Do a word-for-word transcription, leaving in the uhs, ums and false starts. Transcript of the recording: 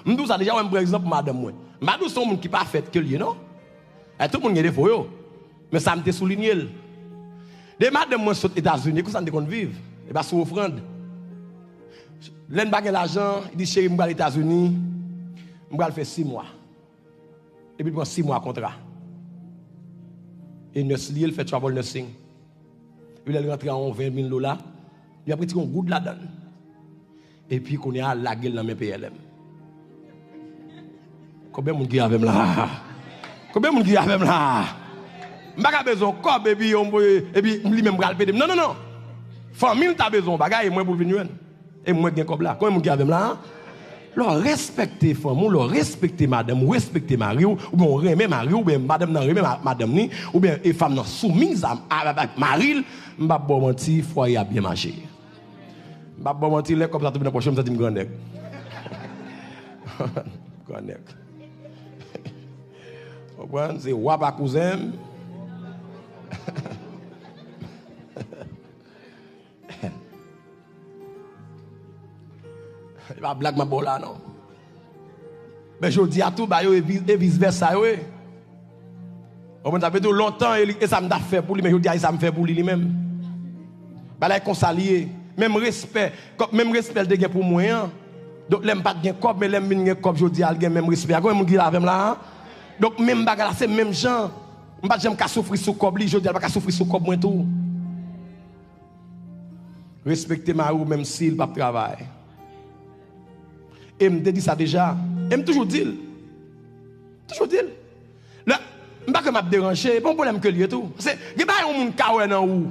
M di w sa deja, wè, m pran egzanp madanm mwen. M pa di w se yon moun ki pafèt ke l ye, non. E tout moun gen defo yo. Men sa m te soulinye l. De madanm mwen sot Etazini, konsa n te konn viv. E pa sou ofrann. Lè n pa gen lajan, li di, "Cheri, m pral Etazini, m pral fè sis mwa." Epi l pran sis mwa kontra. E nurse li ye, l fè travel nursing. Epi lè l rantre a yon ven mil dola, li ap retire yon goud ladan l. Epi kounye a, lage l nan men P L M. Konbyen moun ki avè m la? Konbyen moun ki avè m la? M pa ka bezwen yon kòb epi, yon, epi li menm pral pede m. Non, non, non. Fanmi l ta bezwen yon bagay, e mwen pou l vin jwenn. E mwen gen kòb la. Konbyen moun ki avè m la? Lè w respekte fanm ou, lè w respekte madanm ou, respekte mari w, oubyen w renmen mari w, oubyen madanm nan renmen ma- madanm ni, oubyen e fanm nan soumiz a, a, a, a mari l, m p ap ba w manti, fwaye a byen mache. M p ap ba w manti, lè kòb sa tonbe nan pòch mwen, m santi m grannèg. Grannèg. Konprann? Se wa pa kouzen m. E pa blag m ap ba w la, non. Men jodi a tou, ba yo e vi- e vis vèsa yo ye. Ou konprann sa vle di w lontan, e li- e sa m t ap fè pou li, men jodi a, e sa m fè pou li, li menm. Bagay konsa li ye. Menm respè, kò- menm respè l te gen pou mwen an. Donk, lè m pa t gen kòb, men lè m vin gen kòb jodi a, l gen menm respè a. Konbyen moun ki la avè m la a? Donk, menm bagay la, se menm jan. M pa t janm ka soufri sou kòb li, jodi a, l pa ka soufri sou kòb mwen tou. Respekte mari w menm si l p ap travay. E m te di sa deja. E m toujou di l. Toujou di l. Lè, m pa kwè m ap deranje, e pa yon pwoblèm ke l ye tou. Paske gen bagay yon moun ka wè nan ou.